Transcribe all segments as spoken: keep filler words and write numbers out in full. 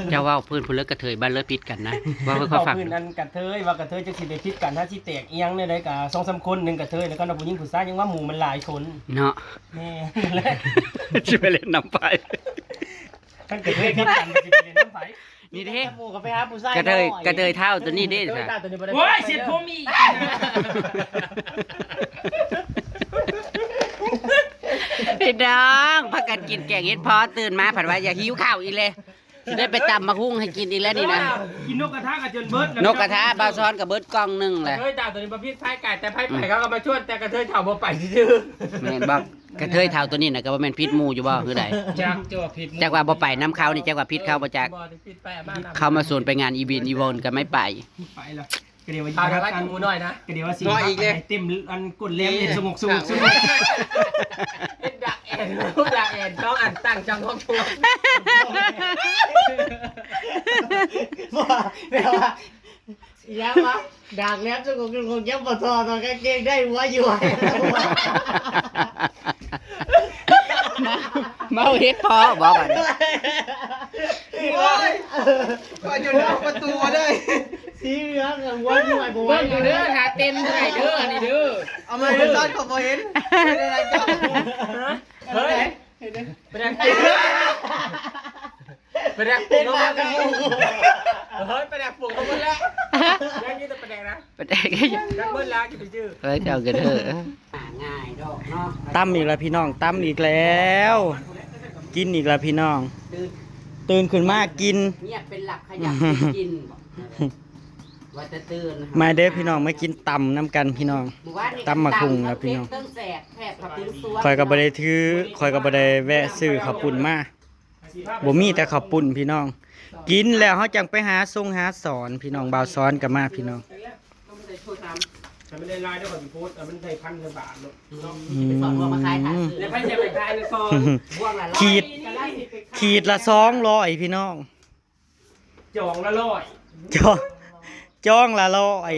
เจ้าเว้าพื้นผู้เลิกกระเทยบ้านเลิกผิดกันนะ เว้าให้เขาฟัง เว้าพื้นอันกระเทย ว่ากระเทยจักสิไปผิดกัน ถ้าสิแตกอีหยังแนวใดก็สองสามคน หนึ่งกระเทย แล้วก็ผู้หญิงผู้ชาย ยังว่าหมู่มันหลายคน เนาะ แม่นแหละ สิไปเล่นน้ำไผ คันกระเทยผิดกันก็สิไปเล่นน้ำไผ นี่เด้ หมู่ก็ไปหาผู้ชาย กระเทย น้อย กระเทยเฒ่าตัวนี้เด้ กระเทยเฒ่าตัวนี้บ่ได้ โอ้ย เสียดผมอีก พี่น้อง พากันกินแกงเห็ดเผาะ ตื่นมาผัดว่าอยากหิวข้าวอีกเลย สิได้ไปตำบักหุ่งให้กินอีกแล้วนี่นะ กินนกกระทากันจนเบิดแล้ว นกกระทาบ่าวซ้อนกับเบิดกล่องหนึ่งเลย กระเทยเฒ่าตัวนี้บ่ผิดไผไก่ แต่ไผไปเขาก็มาชวน แต่กระเทยเฒ่าบ่ไปซื่อๆ แม่นบ่ กระเทยเฒ่าตัวนี้น่ะก็บ่แม่นผิดหมู่อยู่บ่ คือใด จักจะว่าผิดหมู่ จักว่าบ่ไปนำเขานี่ จักว่าผิดเขาบ่จัก บ่ได้ผิดไปอ่ะ บ้านนำ เขามาชวนไปงานอีวินอีวอนก็ไม่ไป ไปละ ก็เดี๋ยวว่า เอาละ สิ ว่าหมู่น้อยนะ ก็เดี๋ยวว่าสิ น้อยอีกเลย เต็มอันกดเล่มเลย สงบสงบสงบ เฮ็ดดักแอน ดักแอน น้องอันตั้งจังห้องครัว ว่า แปลว่า อีหยังวะ ดากแล็บจนกูคงยังบ่ถอด ถอดกางเกงได้หัวอยู่ เมาเห็ดเผาะบ่บัดนี้ โอ้ย ก็อยู่นอกประตูได้ สีเหลืองอะหัวอยู่ไอ้บ่ไหว เบิ่งอยู่เด้อ ถ้าเต้นบ่ได้เด้อ อันนี้เด้อ เอามาให้ซ้อนก็บ่เห็น เป็นอะไรกัน เฮ้ย เป็นอะไร ไปแดกปลูกลงมาแล้ว เฮ้ย ไปแดกปลูกลงมาแล้ว ยังอยู่แต่ไปแดกนะ ไปแดกก็ยัง ยังเบิดแล้วจะไปจื้อ เฮ้ย เจ้ากันเถอะ ง่ายดอกเนาะ ตำอีกแล้วพี่น้อง ตำอีกแล้ว กินอีกแล้วพี่น้อง ตื่น ตื่นขึ้นมากิน เงียบเป็นหลับขยับเป็นกิน ว่าจะตื่น มาเด้อพี่น้อง มากินตำนำกันพี่น้อง มื้อวานนี่ ตำบักหุ่งแล้วพี่น้อง ตำเผ็ดเครื่องแสบแสบผักบุ้งสวน ข้อยก็บ่ได้ถือ ข้อยก็บ่ได้แวะซื้อข้าวปุ้นมา บ่มีแต่ข้าวปุ้นพี่น้อง กินแล้วเฮาจังไปหาส่งหาสอนพี่น้อง บ่าวสอนก็มาพี่น้อง แต่ไม่ได้ไลน์ได้ขอสิโพสต์ แต่มันได้พันกว่าบาทเนาะ อืม ไปสอนว่ามาขายขาดซื้อ แล้วใครจะไปขายในซอง บ่วงละร้อย ขีด ขีดละสองร้อยพี่น้อง จองละร้อย จอง จองละร้อย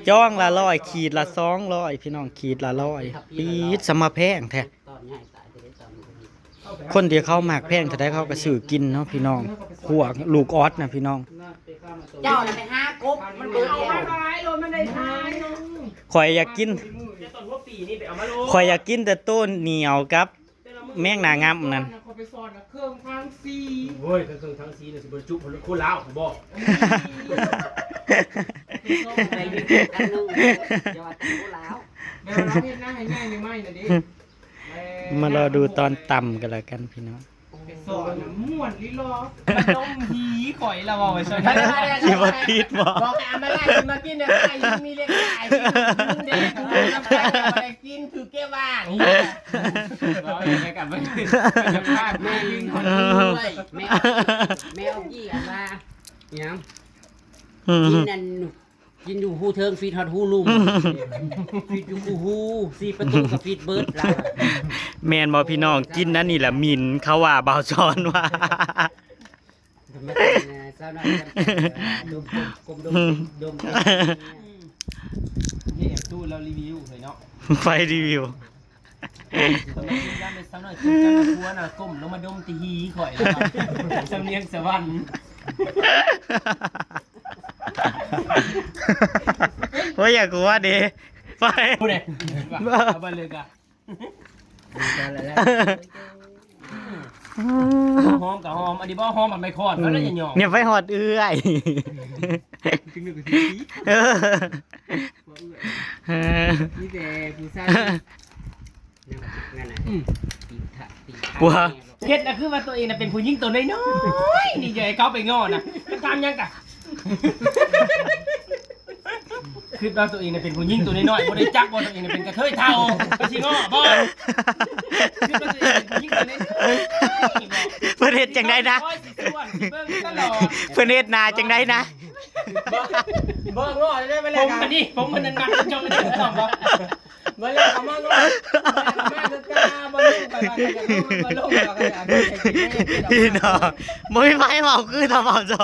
จองละร้อย ขีดละสองร้อยพี่น้อง ขีดละร้อย ปี๊ด สมาแพงแท้ คนที่เขามักแพงเท่าใดเขาก็ซื้อกินเนาะพี่น้อง พวกลูกออสนะพี่น้อง เจ้าน่ะไปหากบมันเบิดแล้ว ข่อยอยากกิน จะต้นหัวปีนี่ไปเอามาโล ข่อยอยากกินแต่ต้นเหนียวกับ แมงหน้างามนั่น เขาไปสอนนะเครื่องทางสี โอ้ย เครื่องทางสีน่ะสิบ่จุคนคนลาวบ่ ไปอยู่กันนึง อย่าว่าแต่คนลาว เดี๋ยวเราเฮ็ดหน้าให้ง่ายใหม่ๆน่ะดิ มารอดูตอนตำกันแล้วกันพี่น้อง ไปสอนน่ะม่วนลีลอ มันต้องหีข่อยละว่าไว้ซะ สิบ่ติดบ่ บอกให้เอามาไล่มากินเนี่ย ไอ้มีเล็กไก่ มึงเด็ก มึงน้ำไก่อะไรกิน คือแก้วว่าง เราอย่าไปกลับมา แม่ยิงคนด้วย แมว แมวยี่อ่ะมา เนี่ย อืม กินนั่น กินอยู่ฮูเทิง ฟีดฮอดฮูลุ่ม ฟีดอยู่ฮูฮู สี่ประตูกับฟีดเบิร์ดล่ะ แม่นบ่พี่น้อง กินนั่นนี่แหละหมิ่น เขาว่าบ่าวสอนว่า มันเป็นไง สาวน้อยจำเป็น ดม ดม ดม ดม นี่แอบตู้เรารีวิวเลยเนาะ ไฟรีวิว ตอนนั้นย่านเป็นสาวน้อยจำเป็นหัวน่ะ ก้มลงมาดมตีหีข่อยแล้วอะ สำเนียงสวรรค์ ว่าอยากกูว่าเด้ ไป พูดเลย เอาไปเลยกะ หอมกับหอม อันนี้บ่หอมแบบไม่คอน แล้วอย่าหยอก เนี่ยไปหอดเอื้อย เออ เออ มีแต่ผู้ชาย นั่นน่ะ อืม ตีนทะ ตีนทะ กลัว เฮ็ดนะคือว่าตัวเองน่ะเป็นผู้หญิงตัวน้อยๆ นี่อย่าให้เขาไปง้อนะ มันทำยังกะ คิดว่าตัวเองน่ะเป็นผู้หญิงตัวน้อยๆ บ่ได้จักว่าตัวเองน่ะเป็นกระเทยเฒ่า ไปสิง้อบ่ คิดว่าตัวเองเป็นผู้หญิงตัวน้อยๆ บ่ เพิ่นเฮ็ดจังใดนะ โอ้ย สิชวนสิเบิ่งตลอด เพิ่นเฮ็ดหน้าจังใดนะ บ่ บ่ง้อได้ไหมล่ะ ผมอันนี้ ผมมันนั่นมักจนไม่ได้ต้องบ่ บ่แล้วเขามาง้อ มาเลิกกาบ่ลงไปว่าจะลงบ่ลงไปว่าจะลงไปกิน พี่น้อง บ่มีไผเว้าคือตาเว้าจอ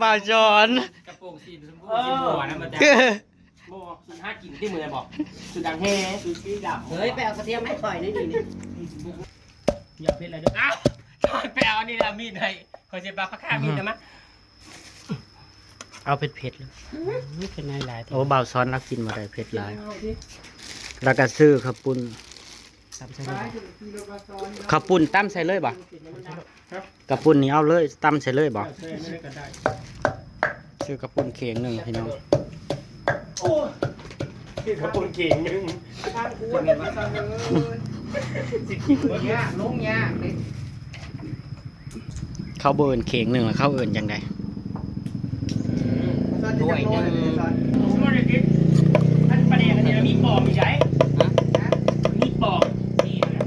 บ่าวสอน กระโปรงสีชมพูสีม่วงนะมันจะ บอกสูตรห้ากินที่มือบอกสูตรดังแฮ่สูตรสีดำ เฮ้ย ไปเอากระเทียมให้ข่อยหน่อยดิเนี่ย อย่าเผ็ดอะไรด้วยอ้าวถอยไปเอาอันนี้ละมีดให้ขอเสียบปากข้ามีดนะมะ เอาเผ็ดๆเลย อื้อหือเป็นไงหลาย โอ้บ่าวสอนเรากินบ่ได้เผ็ดหลาย แล้วก็ซื้อข้าวปุ้น ตำใส่เลย ข้าวปุ้นตำใส่เลยบ่ ข้าวปุ้นนี่เอาเลยตำใส่เลยบ่ ใช่ไม่ได้ก็ได้ ซื้อข้าวปุ้นเข่งหนึ่งพี่น้อง โอ้ยคือกระปุนเข่งหนึ่ง ข้างอ้วนมาสั่งเลย สิกินเมื่อกี้ ยากลงยากเลย เขาบ่เอิ้นเข่งหนึ่งแล้วเขาเอิ้นจังใด ถ้วยหนึ่ง สมมติกินอันประเด็นอันนี้มีปอบอีกใช่มีปอบนี่นะ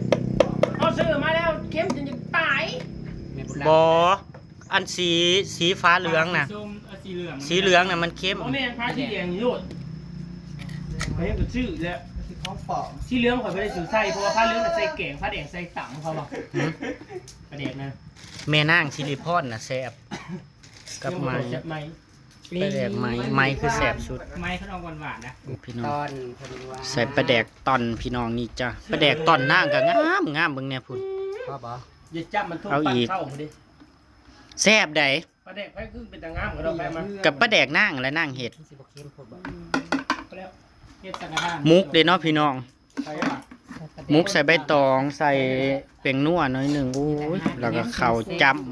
เขาซื้อมาแล้วเข้มจนจะตาย แม่บุญ บ่ รัก อันสีสีฟ้าเหลืองน่ะ ส้มเอาสีเหลือง สีเหลืองน่ะมันเข้ม โอ้แม่นผ้าสีแดงนี่โลดเฮ้ยก็ซื้อแล้ว คือของปลอม สีเหลืองข่อยไม่ได้ซื้อใส่เพราะว่าผ้าเหลืองน่ะใส่แกงผ้าแดงใส่ตำเขาบอก หืม ประเด็นนะ แม่นางสิริพรน่ะแซ่บกับไม้ แซ่บไหม ไปแดกไม้ไม้คือแซ่บสุด ไม้เขาเอาหวานๆนะ พี่น้อง ตอนเพิ่นว่า ใส่ปลาแดกตอนพี่น้องนี่จ้ะปลาแดกตอนนางก็งามงามเบิ่งแน่พุ่น พ่อบอก อย่าจับมันทุก เอาอีก ปากเข้ามาดิ แซ่บใด ปลาแดกไผคือเป็นตางามกว่าดอกไผมา กับปลาแดกนางและนางเห็ด มันสิบ่เค็มโพดบ่ ไปแล้ว เฮ็ดสังฆทาน หมกเด้เนาะพี่น้อง ใส่อะ หมกใส่ใบตองใส่แป้งนัวหน่อยหนึ่ง โอ้ย แล้วก็ข้าวจ้ำ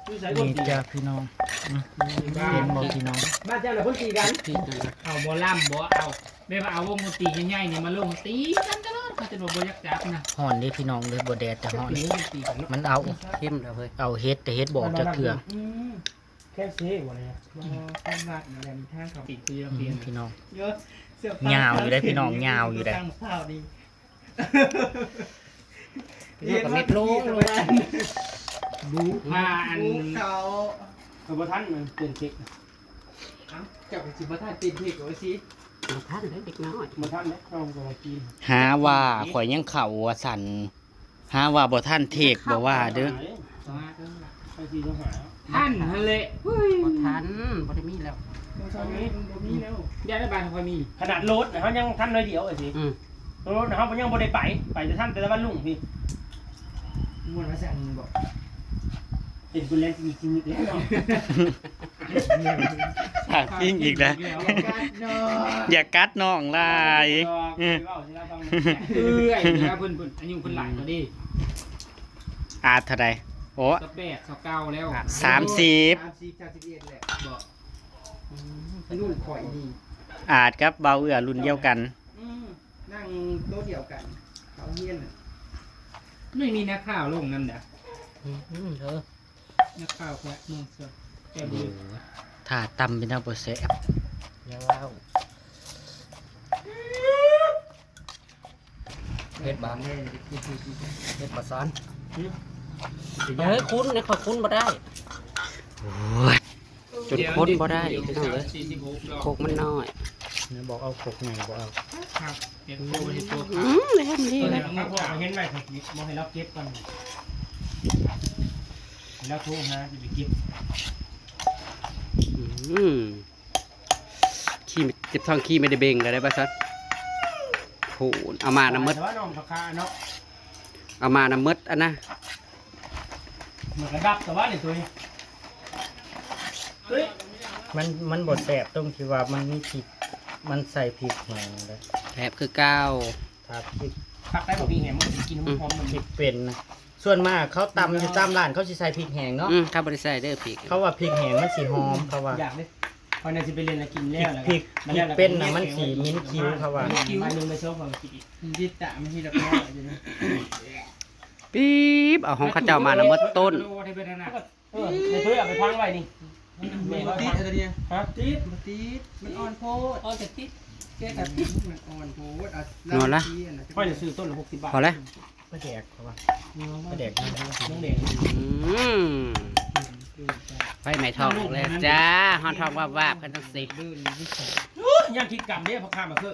อยู่ใส่คน นี่ ตี จ้าพี่น้อง อืม เห็นบ่พี่น้อง บ้านเจ้าน่ะคนตีกัน ผิดนั่นนะ เอาหมอลำบ่เอา แบบว่าเอาวงดนตรีใหญ่ๆนี่มาลงตีกันตลอด เขาจะบอกบ่อยากจับนะ ฮ้อนเด้พี่น้องเด้ บ่แดดแต่ฮ้อน ตีกันเนาะ มันเอา เข้มแล้วเฮ้ย เอาเห็ดแต่เห็ดบ่ออกจักเทื่อ อืม แค่เซ่บ่เลยอะ บ่ ข้างวัดนั่นแหละ มีทางเข้า ติดคือ อืม เปลี่ยน พี่น้อง เยอะ เสื้อผ้ายาวอยู่ได้พี่น้อง ยาวอยู่ได้ ตั้งข้าวดี เรียกว่าเม็ดโล รู้ ผ้าอัน เขา เขาบ่ทันมันเปลี่ยนเค้ก เอ้า เจ้าก็สิบ่ทันเปลี่ยนเค้กเอาไว้สิ บ่ทันเด้อเด็กน้อย บ่ทันเด้อ เขาก็มากิน หาว่าข่อยยังเข้าว่าสั่น หาว่าบ่ทันเทกบ่ว่าเด้อ ไปสิโทรหา ทันหั่นแหละ บ่ทัน บ่ได้มีแล้ว บ่ทันนี่ บ่มีแล้ว อย่าได้บ้านข่อยมี ขนาดรถนะเขายังทันน้อยเดียวเลยสิ อืม รถนะเขายังบ่ได้ไป ไปแต่ทันแต่ละวันลุงพี่ ม่วนว่าสั่นบอก เป็นคนแรกที่มีชีวิตแล้วเนาะ ปากปิ้งอีกแล้ว อย่ากัดน้องหลาย เออ เอื้อยนะเพิ่น เพิ่นอายุเพิ่นหลายกว่าเด้ อาจเท่าใด โอ้ สิบแปด สิบเก้าแล้ว สามสิบ สามสิบ สามสิบเอ็ดแหละ บอก อืม ลูกข่อยนี่ อาจกับเบาเอื้อรุ่นเดียวกัน อืม นั่งโต๊ะเดียวกัน เขาเฮียนน่ะ ไม่มีนักข่าวลงนั่นเด้อ อืม เออ นักข่าวแวะเมืองเสือ แกบุญ ถ้าตำเป็นแนวบ่แซ่บ อย่าเว้า เฮ็ดบ่ เฮ็ดบ่ซ้อน เฮ้ย คุ้นนะ ขอคุ้นบ่ได้ โอ้ย จนค้นบ่ได้พี่น้องเอ้ย สี่สิบหกดอก โคกมันน้อย เนี่ยบอกเอาโคกใหญ่บ่เอา ครับ เห็ดโคก เห็ดโคก อืม เห็นดี ตัวไหน นะ เอามาพวกเอาเห็นไว้ บ่ให้เราเก็บก่อน แล้วโทรหาสิไปเก็บ อืม ขี้เจ็บท้องขี้ไม่ได้เบ่งก็ได้ป่ะซัด โห เอามานำมด แต่ว่าน้องราคาเนาะ เอามานำมดอันนะ มันกระดับแต่ว่านี่ตัวนี้ เฮ้ย มัน มันบ่แซ่บตรงที่ว่ามันมีพริก มันใส่พริกแห้งเลย แซ่บคือเก่า ถ้าพริก ผักได้บ่มีแหมมันกินหอมๆ มัน พริกเป็นนะ ส่วนมากเขาตำอยู่ตามร้านเขาสิใส่พริกแห้งเนาะ อืม เขาบ่ได้ใส่เด้อพริก เขาว่าพริกแห้งมันสิหอม เขาว่า อยากเด้ เขาน่าสิไปเรียนแล้วกินแล้ว พริก พริกเป็นน่ะมันสิเหม็นคิวเขาว่า ใบหนึ่งใบสองเขาก็กินอีก มันติดตามมันที่ละก้อนอยู่นะ ปี๊บ เอาของเขาเจ้ามานำมดต้น เออ ในถ้วยเอาไปพังไว้นี่ มันบ่ติดอะไรเนี่ย ฮะ ติด บ่ติด มันอ่อนโพด อ่อนแต่ติด แก้แต่ติด มันอ่อนโพด อ่ะ นอนละ ค่อยจะซื้อต้นละหกสิบบาท พอแล้ว ปลาแดกเขาว่า ปลาแดก น้องแดง อืม ไฟไหม้ท้องแล้วจ้า ฮ้อนท้องวาบๆ กันทั้งสิบ ยังคิดกรรมเด้ พ่อค้ามาคือ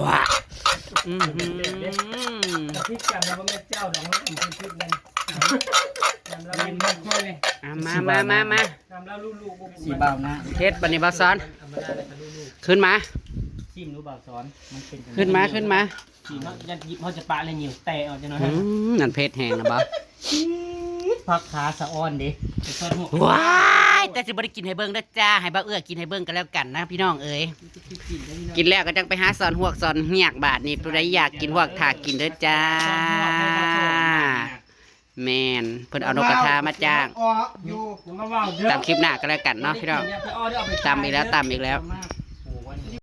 ว้า อืม พริกกันแล้วก็แม่เจ้าดอกมันเป็นพริกนั่น น้ำละลาย อ่ะ มา มา มา มา น้ำละลูกๆ สีเบานะ เฮ็ดบัดนี้บ่าวสอน ขึ้นมา ชิมรู้บ่าวสอน มันเป็น ขึ้นมา ขึ้นมา ชิมเนาะ ยัดยิบเขาจะปะเลยเหนียวแตกออกจะหน่อย อืม นั่นเผ็ดแห้งนะบ่าว ผักขาสะออนเด้ ไปซอดหัว ว้าย แต่สิบ่ได้กินให้เบิ่งเด้อจ้า ให้บ่าวเอื้อกินให้เบิ่งกันแล้วกันนะพี่น้องเอ๋ย กินแล้วก็จังไปหาสอนหวกสอนเหียกบาดนี้ ผู้ใดอยากกินหวกถากกินเด้อจ้า แม่น เพิ่นเอานกกระทามาจ้าง ออกอยู่ มาเว้าเด้อ ตามคลิปหน้าก็แล้วกันเนาะพี่น้อง ตามอีกแล้ว ตามอีกแล้ว